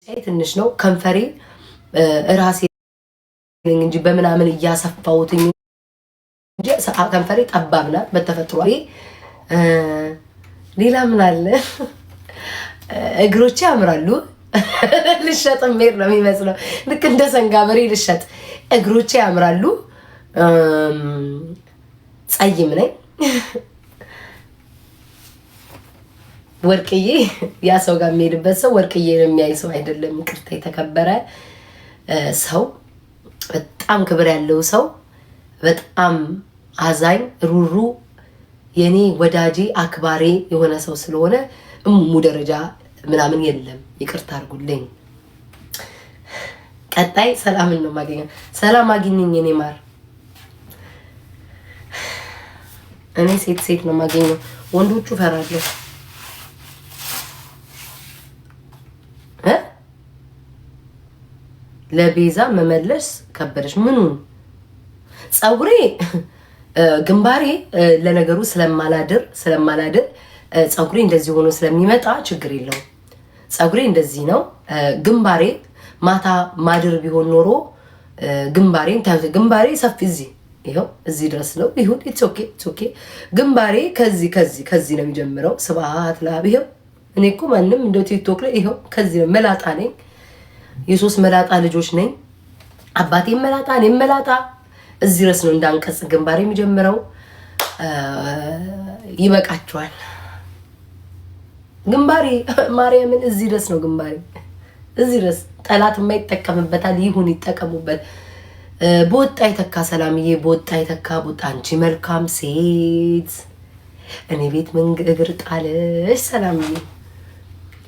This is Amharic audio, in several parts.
ትንሽ ነው። ከንፈሬ እራሴ ነኝ እንጂ በምናምን እያሰፋሁትኝ እንጂ ከንፈሬ ጠባብ ናት በተፈጥሮ። ሌላ ምን አለ? እግሮቼ ያምራሉ። ልሸጥ ሜር ነው የሚመስለው። ልክ እንደ ሰንጋ በሬ ልሸጥ። እግሮቼ ያምራሉ። ጸይም ነኝ። ወርቅዬ ያ ሰው ጋር የሚሄድበት ሰው ወርቅዬ የሚያይ ሰው አይደለም። ይቅርታ፣ የተከበረ ሰው፣ በጣም ክብር ያለው ሰው፣ በጣም አዛኝ፣ ሩሩ፣ የኔ ወዳጄ አክባሬ የሆነ ሰው ስለሆነ እሙሙ ደረጃ ምናምን የለም። ይቅርታ አድርጉልኝ። ቀጣይ ሰላምን ነው የማገኘው። ሰላም አግኝኝ የኔ ማር። እኔ ሴት ሴት ነው የማገኘው። ወንዶቹ ፈራለሁ። ለቤዛ መመለስ ከበደች። ምኑን? ፀጉሬ ግንባሬ ለነገሩ ስለማላድር ፀጉሬ እንደዚህ ሆኖ ስለሚመጣ ችግር የለውም። ፀጉሬ እንደዚህ ነው። ግንባሬ ማታ ማድር ቢሆን ኖሮ ግንባሬን ታዩት። ግንባሬ ሰፊ እዚህ ይኸው እዚህ ድረስ ነው። ይሁን፣ it's okay, it's okay። ግንባሬ ከዚህ ከዚህ ከዚህ ነው የሚጀምረው። ስብሐት ለአብ። ይኸው እኔ እኮ ማንም እንደ ቲክቶክ ላይ ይኸው ከዚህ ነው። መላጣ ነኝ። የሶስት መላጣ ልጆች ነኝ። አባቴም መላጣ፣ እኔም መላጣ። እዚህ ድረስ ነው እንዳንቀጽ ግንባሬ የሚጀምረው። ይበቃችኋል። ግንባሬ ማርያምን እዚህ ድረስ ነው ግንባሬ፣ እዚህ ድረስ። ጠላት የማይጠቀምበታል። ይሁን፣ ይጠቀሙበት። በወጣ የተካ ሰላምዬ፣ በወጣ የተካ ቦጣ። አንቺ መልካም ሴት እኔ ቤት ምን እግር ጣለሽ? ሰላምዬ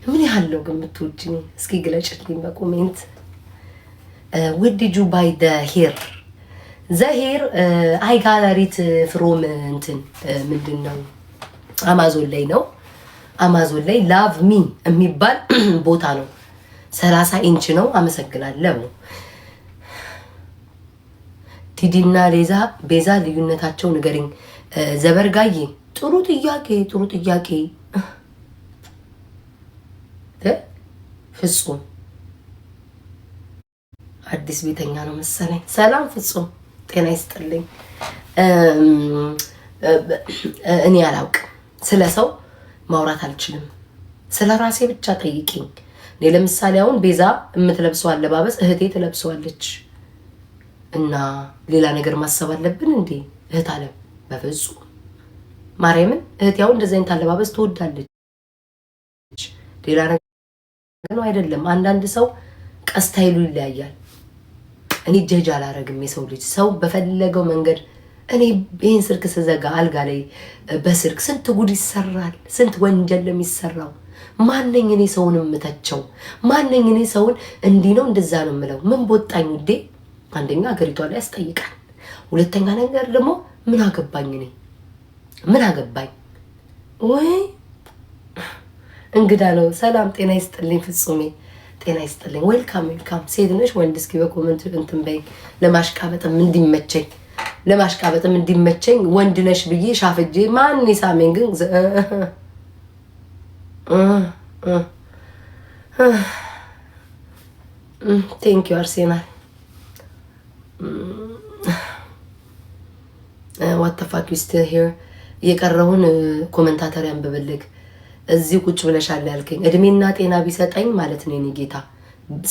ምን ያህል ነው ግን የምትወጂኝ? እስኪ ግለጭልኝ በ comment። Where did you buy the hair? The hair I got it from እንትን ምንድን ነው፣ አማዞን ላይ ነው። አማዞን ላይ Love Me የሚባል ቦታ ነው። 30 ኢንች ነው። አመሰግናለሁ። ቲዲና ሌዛ ቤዛ ልዩነታቸው ንገሪኝ። ዘበርጋዬ፣ ጥሩ ጥያቄ፣ ጥሩ ጥያቄ። ፍጹም አዲስ ቤተኛ ነው መሰለኝ። ሰላም ፍጹም፣ ጤና ይስጥልኝ። እኔ አላውቅም፣ ስለ ሰው ማውራት አልችልም። ስለ ራሴ ብቻ ጠይቂኝ። እኔ ለምሳሌ አሁን ቤዛ የምትለብሰው አለባበስ እህቴ ትለብሰዋለች እና ሌላ ነገር ማሰብ አለብን እንዴ? እህት አለም፣ በፍጹም። ማርያምን እህቴ አሁን እንደዚህ አይነት አለባበስ ትወዳለች። ሌላ ነገር ነው አይደለም። አንዳንድ ሰው ቀስታይሉ ይለያያል። እኔ ጀጅ አላረግም። የሰው ልጅ ሰው በፈለገው መንገድ፣ እኔ ይህን ስልክ ስዘጋ አልጋ ላይ በስልክ ስንት ጉድ ይሰራል፣ ስንት ወንጀል ለሚሰራው ማነኝ እኔ ሰውን የምተቸው? ማነኝ እኔ ሰውን እንዲህ ነው እንደዛ ነው የምለው? ምን ቦጣኝ ውዴ? አንደኛ ሀገሪቷ ላይ ያስጠይቃል። ሁለተኛ ነገር ደግሞ ምን አገባኝ እኔ፣ ምን አገባኝ? ወይ እንግዳ ነው። ሰላም ጤና ይስጥልኝ ፍጹሜ፣ ጤና ይስጥልኝ። Welcome, welcome። ሴት ነሽ ወንድ? እስኪ በ comment እንትን በይኝ፣ ለማሽቃበጥም እንዲመቸኝ ወንድ ነሽ ብዬ ሻፍጄ ማን ይሳመኝ ግን። Thank you አርሴናል። What the fuck you still here? የቀረውን commentator ያንብብልግ። እዚህ ቁጭ ብለሻል ያልከኝ እድሜና ጤና ቢሰጠኝ ማለት ነው የኔ ጌታ።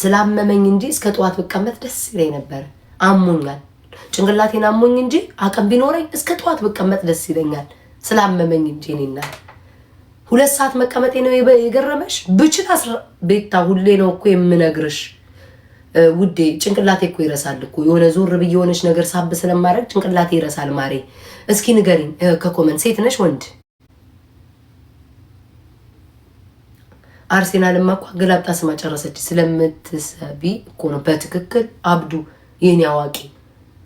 ስላመመኝ እንጂ እስከ ጠዋት ብቀመጥ ደስ ይለኝ ነበር። አሞኛል፣ ጭንቅላቴን አሞኝ እንጂ አቅም ቢኖረኝ እስከ ጠዋት ብቀመጥ ደስ ይለኛል። ስላመመኝ እንጂ እኔና 2 ሰዓት መቀመጤ ነው የገረመሽ። ብችል ቤታ ሁሌ ነው እኮ የምነግርሽ ውዴ። ጭንቅላቴ እኮ ይረሳል እኮ፣ የሆነ ዞር ብዬ የሆነች ነገር ሳብ ስለማድረግ ጭንቅላቴ ይረሳል። ማሬ፣ እስኪ ንገሪኝ ከ comment፣ ሴት ነሽ ወንድ? አርሴናልማ እኮ ገላብጣ ስማ ጨረሰች። ስለምትሰቢ እኮ ነው። በትክክል አብዱ የኔ አዋቂ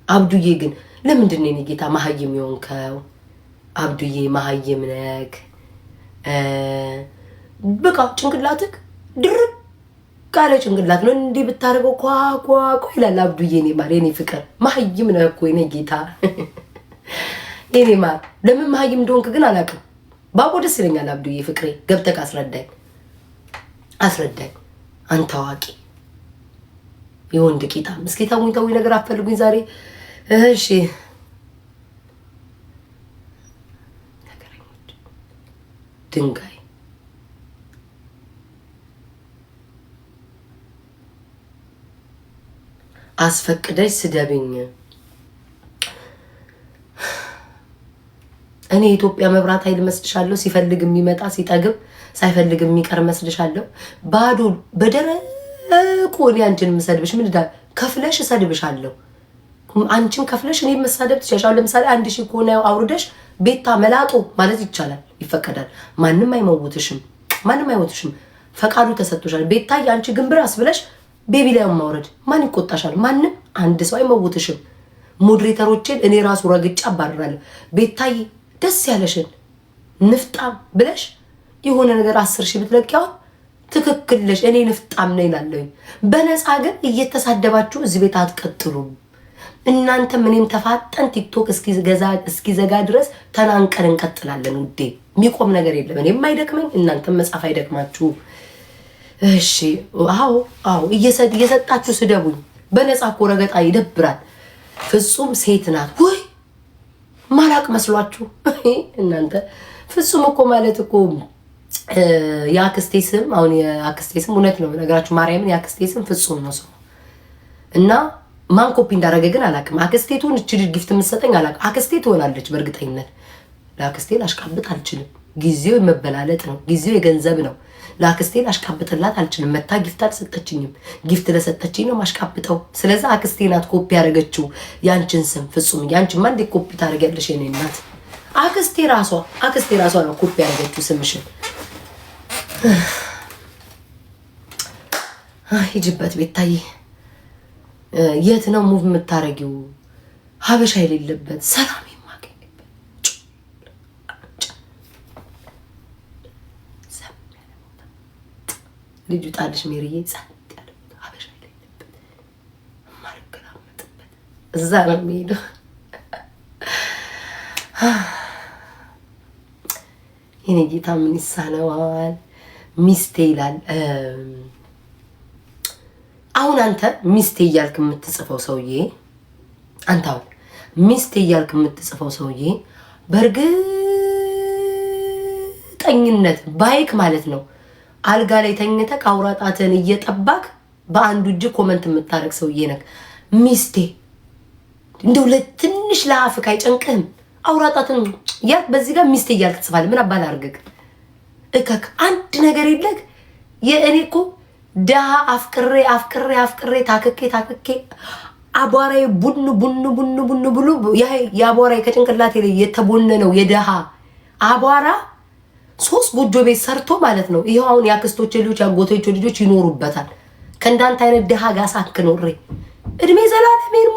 አብዱዬ። ግን ለምንድን ነው የኔ ጌታ መሀይም የሆንከው? አብዱዬ መሀይም ነክ። በቃ ጭንቅላትክ ድርቅ ካለ ጭንቅላት ነው። እንዲህ ብታደርገው ኳ ኳ ኳ ይላል። አብዱዬ የኔ ማር፣ የኔ ፍቅር፣ መሀይም ነህ እኮ የኔ ጌታ፣ የኔ ማር። ለምን መሀይም እንደሆንክ ግን አላውቅም። ባቦ ደስ ይለኛል። አብዱዬ ፍቅሬ፣ ገብተህ አስረዳኝ፣ አስረዳኝ። አንተ አዋቂ የወንድ ቂጣም። እስኪ ተውኝ ተውኝ፣ ነገር አፈልጉኝ ዛሬ። እሺ ነገረኞች ድንጋይ አስፈቅደሽ ስደብኝ። እኔ የኢትዮጵያ መብራት ኃይል መስልሻለሁ? ሲፈልግ የሚመጣ ሲጠግብ ሳይፈልግ የሚቀር መስልሻለሁ? ባዶ በደረቁ እኔ አንቺን የምሰድብሽ ምን ከፍለሽ እሰድብሻለሁ። አንቺም ከፍለሽ እኔ መሳደብ ትችያለሽ። አሁን ለምሳሌ 1000 ከሆነ አውርደሽ ቤታ መላጦ ማለት ይቻላል፣ ይፈቀዳል። ማንም አይመውትሽም፣ ማንም አይሞትሽም። ፈቃዱ ተሰጥቶሻል። ቤታ የአንቺ ግንብራስ ብለሽ ቤቢ ላይ ማውረድ ማን ይቆጣሻል? ማንም አንድ ሰው አይመውትሽም። moderator ኦችን እኔ ራሱ ረግጫ አባርራለሁ። ቤታዬ ደስ ያለሽን ንፍጣም ብለሽ የሆነ ነገር 10,000 ብትለቂ አሁን ትክክል ነሽ፣ እኔ ንፍጣም ነኝ እላለሁኝ። በነፃ ግን እየተሳደባችሁ እዚህ ቤት አትቀጥሉም። እናንተም እኔም ተፋጠን ቲክቶክ እስኪዘጋ ድረስ ተናንቀን እንቀጥላለን። ውዴ የሚቆም ነገር የለም። እኔም አይደክመኝ፣ እናንተም መጻፍ አይደክማችሁ። እሺ፣ አዎ አዎ፣ እየሰጣችሁ ስደቡኝ። በነፃ እኮ ረገጣ ይደብራል። ፍጹም ሴት ናት ወይ ማላቅ መስሏችሁ እናንተ? ፍጹም እኮ ማለት እኮ የአክስቴ ስም፣ አሁን የአክስቴ ስም እውነት ነው ነገራችሁ፣ ማርያምን የአክስቴ ስም ፍጹም ነው ስሙ። እና ማን ኮፒ እንዳደረገ ግን አላውቅም። አክስቴ ትሁን እች ልጅ gift የምትሰጠኝ አላውቅም። አክስቴ ትሆናለች በእርግጠኝነት። ለአክስቴ ላሽቃብጥ አልችልም። ጊዜው የመበላለጥ ነው። ጊዜው የገንዘብ ነው። ለአክስቴ ላሽቃብጥላት አልችልም። መታ gift አልሰጠችኝም። gift ለሰጠችኝ ነው ማሽቃብጠው። ስለዚ አክስቴ ናት ኮፒ ያደረገችው ያንችን ስም ፍጹም። ያንቺማ እንዴት ኮፒ ታደርጊያለሽ የኔ እናት? አክስቴ ራሷ ነው ኮፒ ያደረገችው ስምሽን። ሂጅበት ቤታዬ። የት ነው move የምታረጊው? ሀበሻ የሌለበት ሰላም የማገኝበት ልጁ ጣልሽ ሜሪዬ፣ ጸጥ ያለ ቦታ ሀበሻ የሌለበት የማልገላመጥበት እዛ ነው የሚሄደው። የኔ ጌታ ምን ይሳነዋል? ሚስቴ ይላል። አሁን አንተ ሚስቴ እያልክ የምትጽፈው ሰውዬ፣ አንተ አሁን ሚስቴ እያልክ የምትጽፈው ሰውዬ በእርግጠኝነት ባይክ ማለት ነው አልጋ ላይ ተኝተህ አውራ ጣትህን እየጠባክ በአንዱ እጅ comment የምታደርግ ሰውዬ ነህ። ሚስቴ እንደው ለትንሽ ለአፍክ አይጨንቅህም? አውራ ጣትን እያልክ በዚህ ጋር ሚስቴ እያልክ ትጽፋለህ። ምን አባል አድርገህ እከክ አንድ ነገር የለህ። የእኔ እኮ ድሃ አፍቅሬ አፍቅሬ አፍቅሬ ታክኬ ታክኬ አቧራዬ ቡን ቡን ቡን ቡን ብሎ የአቧራዬ ከጭንቅላቴ ላይ የተቦነነው የድሃ አቧራ 3 ጎጆ ቤት ሰርቶ ማለት ነው። ይኸው አሁን የአክስቶቼ ልጆች የአጎቶቼ ልጆች ይኖሩበታል። ከእንዳንተ አይነት ድሃ ጋር ሳክኖሬ እድሜ ዘላለሜን